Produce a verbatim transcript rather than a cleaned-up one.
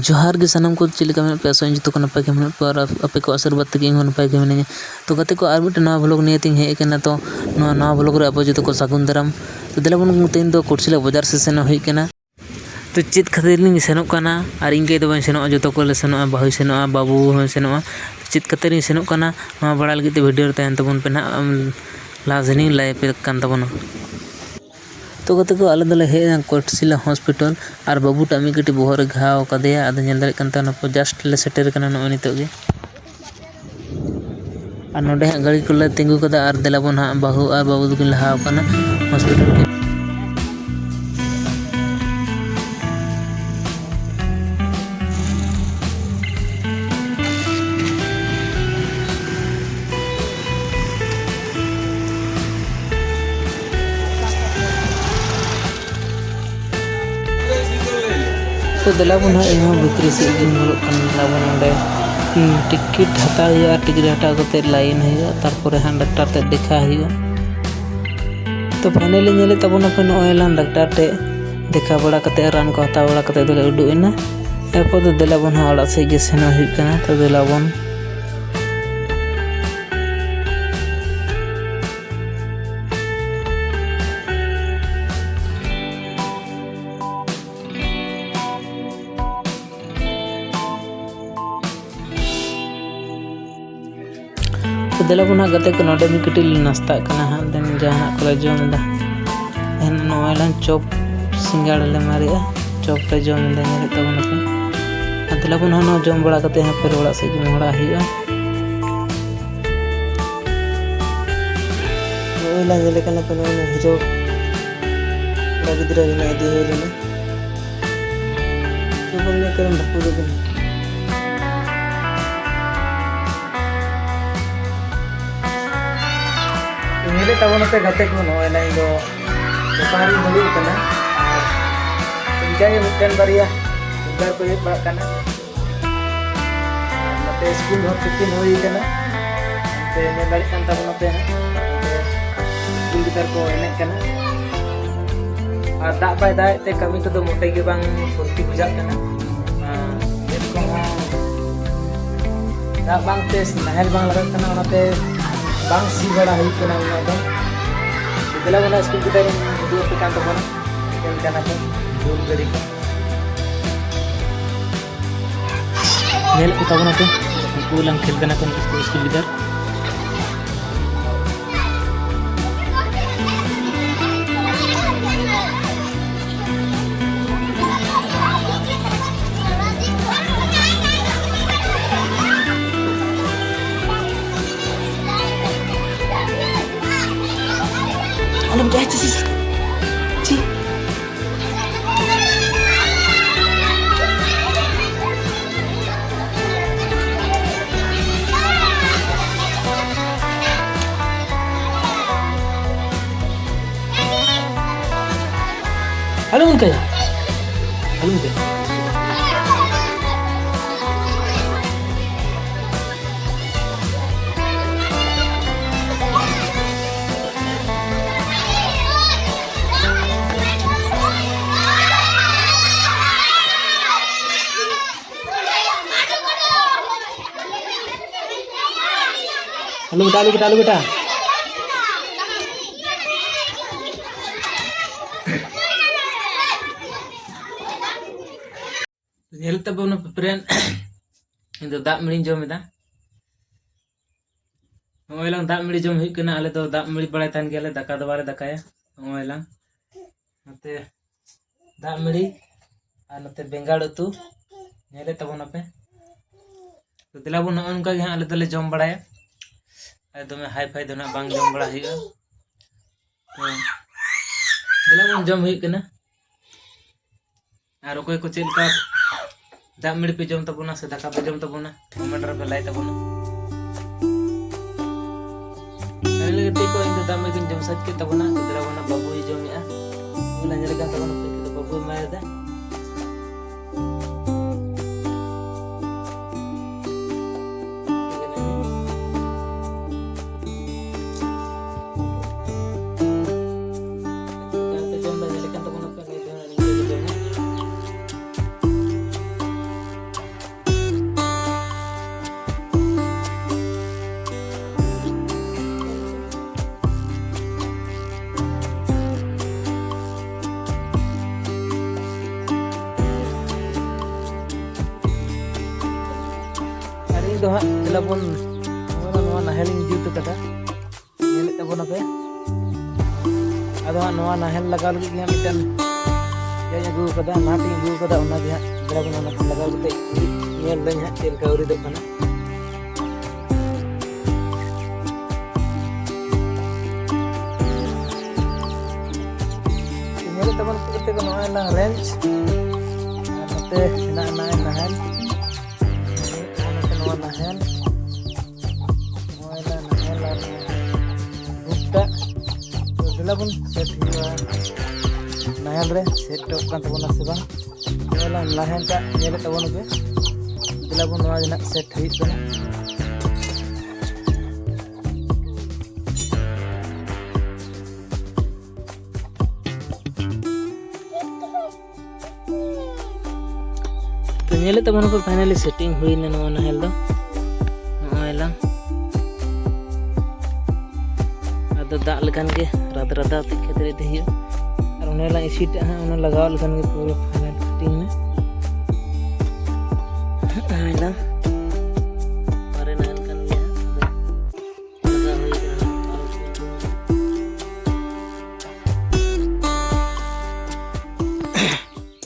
ᱡᱚᱦᱟᱨ ᱜᱮ ᱥᱟᱱᱟᱢ ᱠᱚ, ᱪᱮᱫ ᱞᱮᱠᱟ ᱢᱮᱱᱟᱜ ᱯᱮᱭᱟ? ᱟᱥᱚᱜ ᱟᱹᱧ ᱡᱚᱛᱚ ᱠᱚ ᱱᱟᱯᱟᱭ ᱜᱮ ᱢᱮᱱᱟᱜ ᱯᱮᱭᱟ ᱟᱨ ᱟᱯ-, ᱟᱯᱮ ᱠᱚᱣᱟᱜ ᱟᱥᱤᱨᱵᱟᱫᱽ ᱛᱮᱜᱮ ᱤᱧ ᱦᱚᱸ ᱱᱟᱯᱟᱭ ᱜᱮ ᱢᱤᱱᱟᱹᱧᱟ᱾ ᱛᱚ ᱜᱟᱛᱮ ᱠᱚ, ᱟᱨ ᱢᱤᱫᱴᱮᱱ ᱱᱟᱣᱟ vlog ᱱᱤᱭᱮ ᱛᱤᱧ ᱦᱮᱡ ᱟᱠᱟᱱᱟ᱾ ᱛᱚ ᱱᱚᱣᱟ ᱱᱟᱣᱟ vlog ᱨᱮ ᱟᱵᱚ ᱡᱚᱛᱚ ᱠᱚ ᱥᱟᱹᱜᱩᱱ ᱫᱟᱨᱟᱢ᱾ ᱛᱚ ᱫᱮᱞᱟ ᱵᱚᱱ, ᱛᱮᱦᱮᱧ ᱫᱚ ᱠᱳᱴᱥᱤᱞᱟ ᱵᱟᱡᱟᱨ ᱥᱮᱫ ᱥᱮᱱᱚᱜ ᱦᱩᱭᱩᱜ ᱠᱟᱱᱟ᱾ ᱛᱚ ᱪᱮᱫ ᱠᱷᱟᱹᱛᱤᱨ ᱞᱤᱧ ᱥᱮᱱᱚᱜ ᱠᱟᱱᱟ? ᱟᱨ ᱤᱧ ᱜᱮ ᱫᱚ ᱵᱟᱹᱧ ᱥᱮᱱᱚᱜᱼᱟ, ᱡᱚᱛᱚ ᱠᱚᱞᱮ ᱥᱮᱱᱚᱜᱼᱟ, ᱵᱟᱹᱦᱩᱭ ᱥᱮᱱᱚᱜᱼᱟ, ᱵᱟᱹᱵᱩ ᱦᱚᱸᱭ ᱥᱮᱱᱚᱜᱼᱟ᱾ ᱛᱚ ᱪᱮᱫ ᱠᱷᱟᱹᱛᱤᱨ ᱤᱧ ᱥᱮᱱᱚᱜ ᱠᱟᱱᱟ, ᱱᱚᱣᱟ ᱵᱟᱲᱟᱭ ᱞᱟᱹᱜᱤᱫ ᱛᱮ video ᱨᱮ ᱛᱟᱦᱮᱱ ᱛᱟᱵᱚᱱ ᱯᱮ ᱱᱟᱦᱟᱜ᱾ ᱟᱢ ᱞᱟᱦᱟ ᱥᱮᱱᱤᱧ live ᱮᱫ ᱠᱟᱱ ᱛᱟᱵᱚᱱᱟ᱾ ᱛᱚ ᱜᱟᱛᱮ ᱠᱚ, ᱟᱞᱮ ᱫᱚᱞᱮ ᱦᱮᱡ ᱮᱱᱟ ᱠᱳᱴᱥᱤᱞᱟ hospital, ᱟᱨ ᱵᱟᱹᱵᱩᱴᱟᱜ ᱢᱤᱫ ᱠᱟᱹᱴᱤᱡ ᱵᱚᱦᱚᱜ ᱨᱮ ᱜᱷᱟᱣ ᱠᱟᱫᱮᱭᱟ, ᱟᱫᱚ ᱧᱮᱞ ᱫᱟᱲᱮᱭᱟᱜ ᱠᱟᱱ ᱛᱟᱦᱮᱱᱟ ᱯᱮ, just ᱞᱮ ᱥᱮᱴᱮᱨ ᱠᱟᱱᱟ ᱱᱚᱜᱼᱚᱭ ᱱᱤᱛᱚᱜ ᱜᱮ᱾ ᱟᱨ ᱱᱚᱰᱮ ᱦᱟᱸᱜ ᱜᱟᱹᱰᱤ ᱠᱚᱞᱮ ᱛᱤᱸᱜᱩ ᱠᱟᱫᱟ, ᱟᱨ ᱫᱮᱞᱟ ᱵᱚᱱ ᱦᱟᱸᱜ, ᱵᱟᱹᱦᱩ ᱟᱨ ᱵᱟᱹᱵᱩ ᱫᱚᱠᱤᱱ ᱞᱟᱦᱟ ᱟᱠᱟᱱᱟ hospital ᱛᱮ᱾ ᱛᱚ ᱫᱮᱞᱟ ᱵᱚᱱ ᱦᱟᱸᱜ, ᱤᱧ ᱦᱚᱸ ᱵᱷᱤᱛᱨᱤ ᱥᱮᱫ ᱜᱤᱧ ᱵᱚᱞᱚᱜ ᱠᱟᱱᱟ᱾ ᱫᱮᱞᱟ ᱵᱚᱱ ᱚᱸᱰᱮ, ᱦᱩᱸ, ᱴᱤᱠᱤᱴ ᱦᱟᱛᱟᱣ ᱦᱩᱭᱩᱜᱼᱟ, ᱟᱨ ᱴᱤᱠᱤᱴ ᱦᱟᱛᱟᱣ ᱠᱟᱛᱮ line ᱦᱩᱭᱩᱜᱼᱟ, ᱛᱟᱨᱯᱚᱨᱮ ᱦᱟᱸᱜ ᱰᱟᱠᱛᱟᱨ ᱛᱮ ᱫᱮᱠᱷᱟ ᱦᱩᱭᱩᱜᱼᱟ᱾ ᱛᱚ finally ᱧᱮᱞᱮᱫ ᱛᱟᱵᱚᱱᱟᱯᱮ, ᱱᱚᱜᱼᱚᱭ ᱞᱟᱝ ᱰᱟᱠᱛᱟᱨ ᱴᱷᱮᱡ ᱫᱮᱠᱷᱟ ᱵᱟᱲᱟ ᱠᱟᱛᱮ, ᱨᱟᱱ ᱠᱚ ᱦᱟᱛᱟᱣ ᱵᱟᱲᱟ ᱠᱟᱛᱮ ᱫᱚᱞᱮ ᱩᱰᱩᱠ ᱮᱱᱟ᱾ ᱮᱨᱯᱚᱨ ᱫᱚ ᱫᱮᱞᱟ ᱵᱚᱱ ᱦᱟᱸᱜ ᱚᱲᱟᱜ ᱥᱮᱫ ᱜᱮ ᱥᱮᱱᱚᱜ ᱦᱩᱭᱩᱜ ᱠᱟᱱᱟ᱾ ᱛᱚ ᱫᱮᱞᱟ ᱵᱚᱱ᱾ ᱛᱚ ᱫᱮᱞᱟ ᱵᱚᱱ ᱦᱟᱸᱜ ᱜᱟᱛᱮ ᱠᱚ, ᱱᱚᱰᱮ ᱢᱤᱫ ᱠᱟᱹᱴᱤᱡ ᱞᱮ ᱱᱟᱥᱛᱟᱜ ᱠᱟᱱᱟ ᱦᱟᱸᱜ, then ᱡᱟᱦᱟᱱᱟᱜ ᱠᱚᱞᱮ ᱡᱚᱢ ᱮᱫᱟ᱾ Then ᱱᱚᱜᱼᱚᱭ ᱞᱟᱝ ᱪᱚᱯ ᱥᱤᱸᱜᱟᱲᱟ ᱞᱮ ᱢᱟᱨᱮᱜᱼᱟ, ᱪᱚᱯ ᱞᱮ ᱡᱚᱢ ᱮᱫᱟ, ᱧᱮᱞᱮᱫ ᱛᱟᱵᱚᱱᱟᱯᱮ᱾ ᱟᱨ ᱫᱮᱞᱟ ᱵᱚᱱ ᱦᱟᱸᱜ ᱱᱚᱣᱟ ᱡᱚᱢ ᱵᱟᱲᱟ ᱠᱟᱛᱮ ᱦᱟᱸᱜ ᱯᱷᱤᱨ ᱚᱲᱟᱜ ᱥᱮᱫ ᱜᱮ ᱢᱚᱦᱲᱟ ᱦᱩᱭᱩᱜᱼᱟ᱾ ᱱᱚᱜᱼᱚᱭ ᱞᱟᱝ ᱧᱮᱞᱮ ᱠᱟᱱᱟ ᱯᱮ, ᱱᱚᱜᱼᱚᱭ ᱱᱩᱭ hero ᱠᱚᱲᱟ ᱜᱤᱫᱽᱨᱟᱹ ᱢᱮᱱᱟᱭ, ᱤᱫᱤ ᱦᱩᱭ ᱞᱮᱱᱟ᱾ ᱪᱮᱫ ᱵᱚᱱ ᱧᱮᱞ ᱠᱟᱱᱟ ᱰᱷᱟᱠᱩᱨ ᱨᱮᱜᱮ᱾ ᱧᱮᱞᱮᱫ ᱛᱟᱵᱚᱱᱟᱯᱮ ᱜᱟᱛᱮ ᱠᱚ, ᱱᱚᱜᱼᱚᱭ ᱱᱟ ᱤᱧ ᱫᱚ ᱫᱚᱠᱟᱱ ᱨᱤᱧ ᱫᱩᱲᱩᱵ ᱟᱠᱟᱱᱟ᱾ ᱟᱨ ᱤᱱᱠᱟᱹ ᱜᱮ ᱢᱤᱫᱴᱮᱱ ᱵᱟᱨᱭᱟ ᱥᱤᱝᱜᱟᱨ ᱠᱚ ᱦᱮᱡ ᱵᱟᱲᱟᱜ ᱠᱟᱱᱟ᱾ ᱟᱨ ᱱᱚᱛᱮ ᱥᱠᱩᱞ ᱦᱚᱸ ᱛᱤᱠᱤᱱ ᱦᱩᱭ ᱠᱟᱱᱟ᱾ ᱱᱚᱛᱮ ᱧᱮᱞ ᱫᱟᱲᱮᱭᱟᱜ ᱠᱟᱱ ᱛᱟᱵᱚᱱᱟ ᱯᱮ ᱦᱟᱸᱜ, ᱱᱚᱛᱮ ᱥᱠᱩᱞ ᱜᱤᱫᱟᱹᱨ ᱠᱚ ᱮᱱᱮᱡ ᱠᱟᱱᱟ᱾ ᱟᱨ ᱫᱟᱜ ᱵᱟᱭ ᱫᱟᱜ ᱮᱫ ᱛᱮ ᱠᱟᱹᱢᱤ ᱠᱚᱫᱚ ᱢᱚᱴᱮ ᱜᱮ ᱵᱟᱝ ᱯᱷᱩᱨᱛᱤ ᱵᱩᱡᱷᱟᱹᱜ ᱠᱟᱱᱟ᱾ ᱟᱨ ᱠᱷᱮᱛ ᱠᱚᱦᱚᱸ ᱫᱟᱜ ᱵᱟᱝᱛᱮ ᱱᱟᱦᱮᱞ ᱵᱟᱝ ᱞᱟᱜᱟᱜ ᱠᱟᱱᱟ, ᱚᱱᱟᱛᱮ ᱵᱟᱝ ᱥᱤ ᱵᱟᱲᱟ ᱦᱩᱭᱩᱜ ᱠᱟᱱᱟ ᱩᱱᱟᱹᱜ ᱫᱚ᱾ ᱫᱮᱞᱟ ᱵᱚᱱᱟ, ᱥᱠᱩᱞ ᱜᱤᱫᱽᱨᱟᱹ ᱨᱤᱧ ᱩᱫᱩᱜ ᱟᱯᱮ ᱠᱟᱱ ᱛᱟᱵᱚᱱᱟ, ᱠᱷᱮᱞ ᱠᱟᱱᱟ ᱠᱚ ᱫᱩᱞ ᱜᱟᱹᱰᱤ ᱠᱚ᱾ ᱧᱮᱞ ᱠᱚ ᱛᱟᱵᱚᱱᱟ ᱯᱮ, ᱩᱱᱠᱩ ᱞᱟᱝ ᱠᱷᱮᱞ ᱠᱟᱱᱟ ᱠᱚ, ᱱᱩᱠᱩ ᱥᱠᱩᱞ ᱜᱤᱫᱟᱹᱨ᱾ ᱟᱞᱚᱢ ᱪᱟᱦᱮ ᱪᱤᱥ ᱪᱤ᱾ ᱟᱞᱚᱢ ᱚᱱᱠᱟᱭᱟ᱾ ᱟᱞᱚᱢ ᱚᱱᱠᱟᱭᱟ᱾ ᱟᱞᱚ ᱵᱮᱴᱟ, ᱟᱞᱚ ᱵᱮᱴᱟ, ᱟᱞᱚ ᱵᱮᱴᱟ᱾ ᱧᱮᱞ ᱛᱟᱵᱚᱱ ᱯᱮ friend, ᱤᱧ ᱫᱚ ᱫᱟᱜ ᱢᱟᱹᱲᱤᱧ ᱡᱚᱢ ᱮᱫᱟ᱾ ᱱᱚᱜᱼᱚᱭ ᱞᱟᱝ ᱫᱟᱜ ᱢᱟᱹᱲᱤ ᱡᱚᱢ ᱦᱩᱭᱩᱜ ᱠᱟᱱᱟ᱾ ᱟᱞᱮ ᱫᱚ ᱫᱟᱜ ᱢᱟᱹᱲᱤ ᱵᱟᱲᱟᱭ ᱛᱟᱦᱮᱱ ᱜᱮᱭᱟᱞᱮ, ᱫᱟᱠᱟ ᱫᱚ ᱵᱟᱞᱮ ᱫᱟᱠᱟᱭᱟ᱾ ᱱᱚᱜᱼᱚᱭ ᱞᱟᱝ ᱱᱚᱛᱮ ᱫᱟᱜ ᱢᱟᱹᱲᱤ ᱟᱨ ᱱᱚᱛᱮ ᱵᱮᱸᱜᱟᱲ ᱩᱛᱩ ᱧᱮᱞᱮᱫ ᱛᱟᱵᱚᱱᱟᱯᱮ᱾ ᱛᱚ ᱫᱮᱞᱟ ᱵᱚᱱ, ᱱᱚᱜᱼᱚ ᱱᱚᱝᱠᱟ ᱜᱮ ᱦᱟᱸᱜ ᱟᱞᱮ ᱫᱚᱞᱮ ᱡᱚᱢ ᱵᱟᱲᱟᱭᱟ᱾ ᱟᱨ ᱫᱚᱢᱮ ᱦᱟᱭ ᱯᱷᱟᱭ ᱫᱚ ᱱᱟᱜ ᱵᱟᱝ ᱡᱚᱢ ᱵᱟᱲᱟ ᱦᱩᱭᱩᱜᱼᱟ᱾ ᱛᱚ ᱫᱮᱞᱟ ᱵᱚᱱ, ᱡᱚᱢ ᱦᱩᱭᱩᱜ ᱠᱟᱱᱟ᱾ ᱟᱨ ᱚᱠᱚᱭ ᱠᱚ ᱪᱮᱫ ᱞᱮᱠᱟ ᱫᱟᱜ ᱢᱟᱹᱲᱤ ᱯᱮ ᱡᱚᱢ ᱛᱟᱵᱚᱱᱟ ᱥᱮ ᱫᱟᱠᱟ ᱯᱮ ᱡᱚᱢ ᱛᱟᱵᱚᱱᱟ, comment ᱨᱮᱯᱮ ᱞᱟᱹᱭ ᱛᱟᱵᱚᱱᱟ᱾ ᱟᱞᱮ ᱜᱟᱛᱮ ᱠᱚ, ᱤᱧ ᱫᱚ ᱫᱟᱜ ᱢᱟᱹᱲᱤ ᱠᱚᱧ ᱡᱚᱢ ᱥᱟᱹᱛ ᱠᱮᱫ ᱛᱟᱵᱚᱱᱟ᱾ ᱜᱤᱫᱽᱨᱟᱹ ᱵᱚᱱᱟ ᱵᱟᱹᱵᱩᱭ ᱡᱚᱢᱮᱜᱼᱟ᱾ ᱵᱚᱞᱮ ᱧᱮᱞ ᱠᱟᱱ ᱛᱟᱵᱚᱱᱟ ᱯᱮ, ᱵᱟᱹᱵᱩᱭ ᱮᱢᱟᱭᱮᱫᱟ᱾ ᱡᱚᱢ ᱫᱚ ᱧᱮᱞ ᱠᱟᱱ ᱛᱟᱵᱚᱱᱟ ᱯᱮ, ᱱᱤᱭᱟᱹ ᱫᱚ ᱱᱤᱝᱠᱟᱹ ᱜᱮ ᱡᱚᱢᱟ᱾ ᱫᱚ ᱦᱟᱸᱜ ᱫᱮᱞᱟ ᱵᱚᱱ, ᱱᱚᱣᱟ, ᱱᱚᱣᱟ ᱱᱟᱦᱮᱞᱤᱧ ᱡᱩᱛ ᱠᱟᱫᱟ, ᱧᱮᱞᱮᱫ ᱛᱟᱵᱚᱱᱟᱯᱮ᱾ ᱟᱫᱚ ᱦᱟᱸᱜ ᱱᱚᱣᱟ ᱱᱟᱦᱮᱞ ᱞᱟᱜᱟᱣ ᱞᱟᱹᱜᱤᱫ ᱜᱮ ᱦᱟᱸᱜ ᱢᱤᱫᱴᱮᱱ ᱤᱭᱟᱹᱧ ᱟᱹᱜᱩ ᱠᱟᱫᱟ, ᱱᱟᱴ ᱤᱧ ᱟᱹᱜᱩ ᱠᱟᱫᱟ, ᱚᱱᱟ ᱜᱮ ᱦᱟᱸᱜ ᱫᱮᱞᱟ ᱵᱚᱱ ᱚᱱᱟ ᱞᱟᱜᱟᱣ ᱠᱟᱛᱮ ᱧᱮᱞ ᱫᱟᱹᱧ ᱦᱟᱸᱜ ᱪᱮᱫ ᱞᱮᱠᱟ ᱩᱨᱤᱫᱚᱜ ᱠᱟᱱᱟ᱾ ᱧᱮᱞᱮᱫ ᱛᱟᱵᱚᱱ ᱠᱚ ᱠᱟᱛᱮ ᱠᱚ ᱱᱚᱜᱼᱚᱭ ᱞᱟᱝ ᱨᱮᱧᱡᱽ, ᱟᱨ ᱱᱚᱛᱮ ᱦᱮᱱᱟᱜᱼᱟ ᱱᱟᱦᱮᱞ, ᱟᱨ ᱱᱚᱛᱮ ᱱᱚᱣᱟ ᱱᱟᱦᱮᱞ, ᱱᱚᱜᱼᱚᱭ ᱞᱟᱝ ᱱᱟᱦᱮᱞ ᱟᱨ ᱱᱚᱣᱟ ᱵᱩᱴ ᱴᱟᱜ᱾ ᱛᱚ ᱫᱮᱞᱟ ᱵᱚᱱ ᱥᱮᱴ ᱦᱩᱭᱩᱜᱼᱟ ᱱᱟᱦᱮᱞ ᱨᱮ, ᱥᱮᱴ ᱴᱚᱜ ᱠᱟᱱ ᱛᱟᱵᱚᱱᱟ ᱥᱮ ᱵᱟᱝ᱾ ᱱᱚᱜᱼᱚᱭ ᱞᱟᱝ ᱱᱟᱦᱮᱞ ᱴᱟᱜ ᱧᱮᱞᱮᱫ ᱛᱟᱵᱚᱱ ᱯᱮ, ᱫᱮᱞᱟ ᱵᱚᱱ ᱱᱚᱣᱟ ᱜᱮ ᱱᱟᱜ ᱥᱮᱴ ᱦᱩᱭᱩᱜ ᱠᱟᱱᱟ᱾ ᱛᱚ ᱧᱮᱞᱮᱫ ᱛᱟᱵᱚᱱ ᱯᱮ, finally setting ᱦᱩᱭᱱᱟ ᱱᱚᱣᱟ ᱱᱟᱦᱮᱞ ᱫᱚ᱾ ᱱᱚᱜᱼᱚᱭ ᱞᱟᱝ, ᱟᱫᱚ ᱫᱟᱜ ᱞᱮᱠᱷᱟᱱ ᱜᱮ ᱨᱟᱫᱟ ᱨᱟᱫᱟ ᱛᱮ ᱠᱷᱮᱛ ᱨᱮ ᱤᱫᱤ ᱦᱩᱭᱩᱜᱼᱟ᱾ ᱟᱨ ᱚᱱᱮ ᱞᱟᱝ ᱤᱥᱤᱴᱟᱜ ᱦᱟᱸᱜ, ᱚᱱᱟ ᱞᱟᱜᱟᱣ ᱞᱮᱠᱷᱟᱱ ᱜᱮ ᱯᱩᱨᱟᱹ